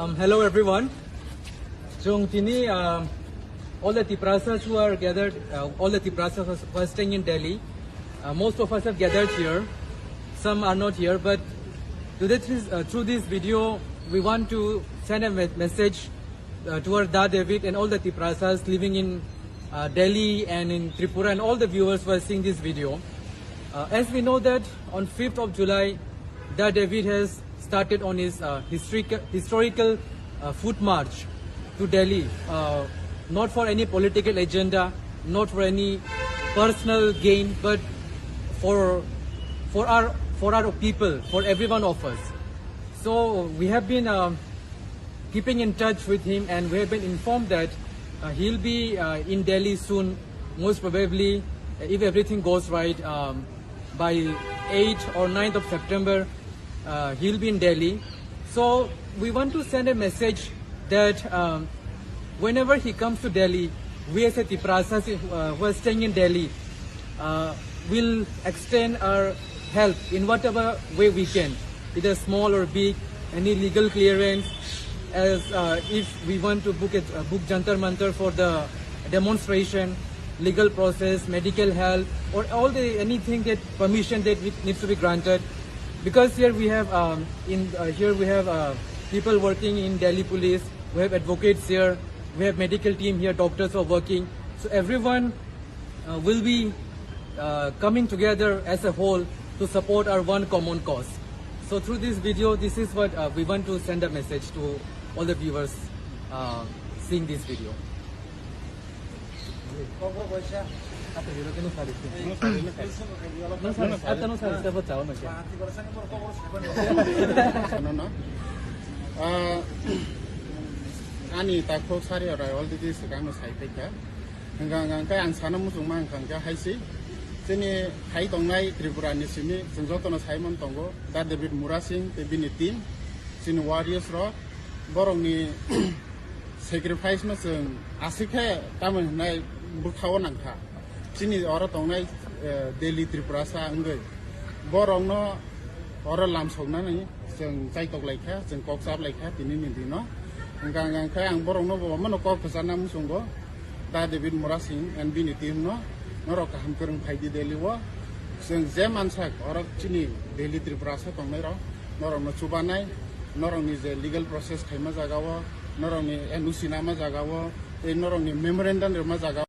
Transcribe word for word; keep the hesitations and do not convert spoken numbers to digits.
Um, hello everyone. Chwng tini, um, all the Tiprasas who are gathered, uh, all the Tiprasas who are staying in Delhi, uh, most of us have gathered here. Some are not here, but today through, uh, through this video, we want to send a me- message, uh, toward Da David and all the Tiprasas living in, uh, Delhi and in Tripura and all the viewers who are seeing this video. Uh, as we know that on fifth of July, Da David has started on his, uh, historic- historical, uh, foot march to Delhi, uh, not for any political agenda, not for any personal gain, but for, for our, for our people, for every one of us. So we have been, um, keeping in touch with him, and we have been informed that, uh, he'll be, uh, in Delhi soon, most probably, uh, if everything goes right, um, by eighth or ninth of September, uh, he'll be in Delhi. So we want to send a message that, um, whenever he comes to Delhi, we as a Tiprasas, uh, who are staying in Delhi, uh, will extend our help in whatever way we can, either small or big, any legal clearance, as, uh, if we want to book it, uh, book Jantar Mantar for the demonstration, legal process, medical help, or all the anything that permission that we, needs to be granted, because here we have, um, in uh, here we have, uh, people working in Delhi police, we have advocates here, we have medical team here, doctors are working, so everyone, uh, will be, uh, coming together as a whole to support our one common cause. So through this video, this is what, uh, we want to send a message to all the viewers, uh, seeing this video. Ano na, ah, ani takhuk sari orai already swkang no sai phaikha. Hwnkha hwnkha khe ang sana muchungma hwnkha hwnkhe hai se. Chini hai tongnai Tripura ni simi chwng jotono sai man tongo. Da David Murasing tei bini team, chini warriors rok, borokni sacrifice no chwng aswk khe tamo hwnai bwkhao nangkha. Chini oro tongnai, eh, Delhi Tripurasa wngwi borokno oro lamsoknani chwng chaitok laikha, chwng kok chap laikha tini ni dino. Hwnkha hwnkha khe ang borokno bo omono kok kwcharna muchungo, Da David Murasing and bini team no, norok kaham kwrwng phai di Delhi o. Chwng je mansak oro chini Delhi Tripurasa tongnai rok, norokno chubanai, norokni je legal process khaima jaga o, norokni N O C nama jaga o, tei norokni memorandum rwma jaga o.